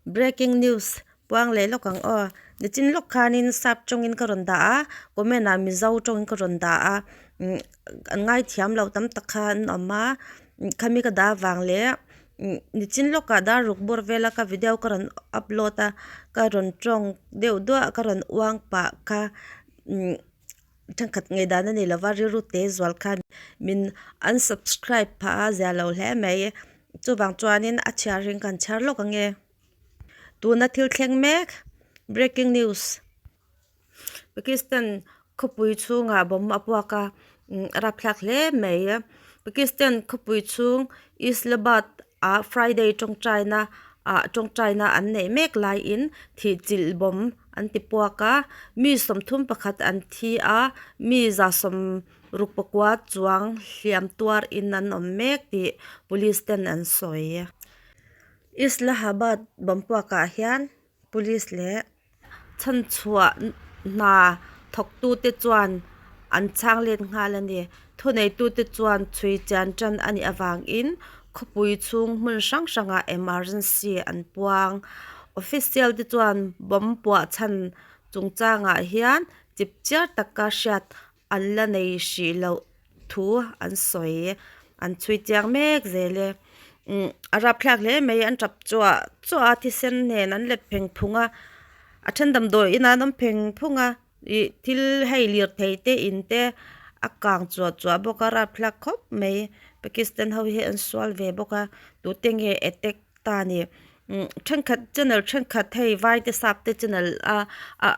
Breaking news puang leh lawk ang aw. Nichin lawk khanin sap tawngin ka rawn dah a, comment ah mizo tawngin ka rawn dah a, umm an ngaithiam lo tam tak kha an awm a, khami ka dah avang leh nichin lawkah dar ruk bawr vela ka video ka rawn upload a, ka rawn tawng deuh duah ka rawn uang pah kha umm thenkhat ngaihdan a ni lova rilru te zual khan min unsubscribe phah a zia lo hle mai chuvang chuanin a chhiar hi kan chhiar lawk ang e tuna thil thleng mek breaking news Pakistan khawpui chhungah bomb a puak a a rapthlak hle mai Pakistan khawpui chhung Islamabad ah Friday tawngtaina ah tawngtaina an neih mek laiin thih chilh bomb an ti puak a mi 31 an thi a mi 69 chuang hliam tuar in an awm mek tih police ten an sawi. Islamabad bomb puak ah hian police leh. Chhanchhuah hna thawktute chuan an chhang let nghal a ni. Thuneitute chuan chhui chian tan a nih avangin khawpui chhung hmun hrang hrangah emergency an puang. Official te chuan bomb puah chhan chungchangah hian chipchiar taka hriat an la nei hrih loh thu an sawi. An chhui chiang mek zel e. Umm a rapthlak hle mai an tap chuah chuah a thisen nen an let pheng phung a a then damdawi inah an awm pheng phung a ih thil hei lirthei te in te a kang chuah chuah bawk a rapthlak khawp mai Pakistan ho hi an sual ve bawk a tute nge attack ta a ni umm thenkhat channel thenkhat hei vai te sap te channel a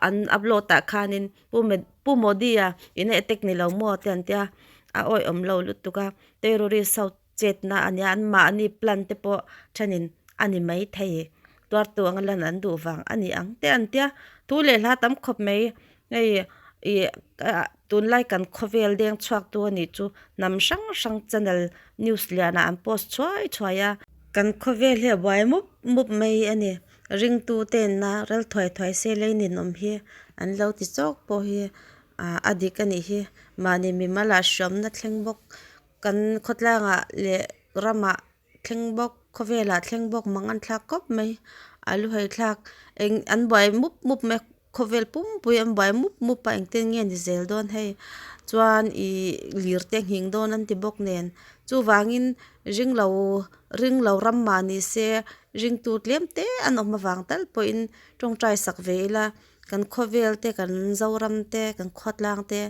an upload ah khanin Pu Pu Modi a in a attack ni lo maw te an tia a awih awm lo lutuk a terrorist ho chetna a nia an mahni plan te pawh thenin a ni maithei tuartu anga lan an duh vang a ni ang te an tia thu leh hla tam khawp mai hei ih tunlai kan khawvel deng chhuak tu a nih chu hnam hrang hrang channel news lianah an post chhuai chhuai a. Kan khawvel hi a buai mup mup mai a ni. Ringtu ten a rel thuai thuai se lei ninawm hi an lo ti chawk pawh hi ah a dik a nih hi mahni mimal ah hriamna thleng bawk kan khawtlangah leh ramah thleng bawk khawvelah thleng bawk mang an thlak khawp mai a lu haih thlak eng an buai mup mup mai khawvel pumpui an buai mup mup a engtin nge ni zel dawn hei chuan ih lir te nghing dawn an ti bawk nen chuvangin ringlo ringlo ram mah ni se ringtu tlem te an awm avang tal pawhin tawngtai sak ve ila kan khawvel te kan zoram te kan khawtlang te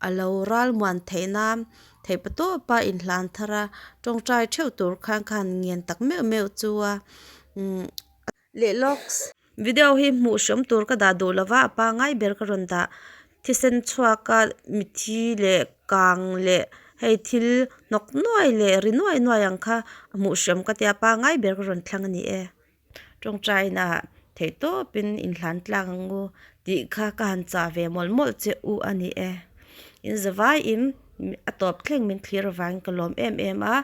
a lo ral muan theih nan theih pa tawp a inhlan thar a tawngtai theuh tur khan khan ngen tak meuh meuh chu a umm leh lawks. Video hi hmuh hreawm tur ka dah duh lova a pangai ber ka rawn dah thisen chhuak a mithi leh kang leh hei thil hnawk nuai leh ri nuai nuai ang kha hmuh hreawm ka tia pangai ber ka rawn thlang a ni e tawngtaina theih tawpin inhlan tlang ang u tih kha ka han chah ve mawlh mawlh che u a ni e in zavaiin a tawp thleng min thlir avangin ka lawm em em a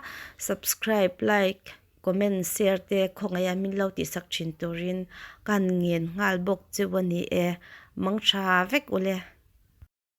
subscribe like. Comment share te khawngaih a min lo tihsak thin turin ka han ngen nghal bawk cheu a ni e. Mang tha vek ule.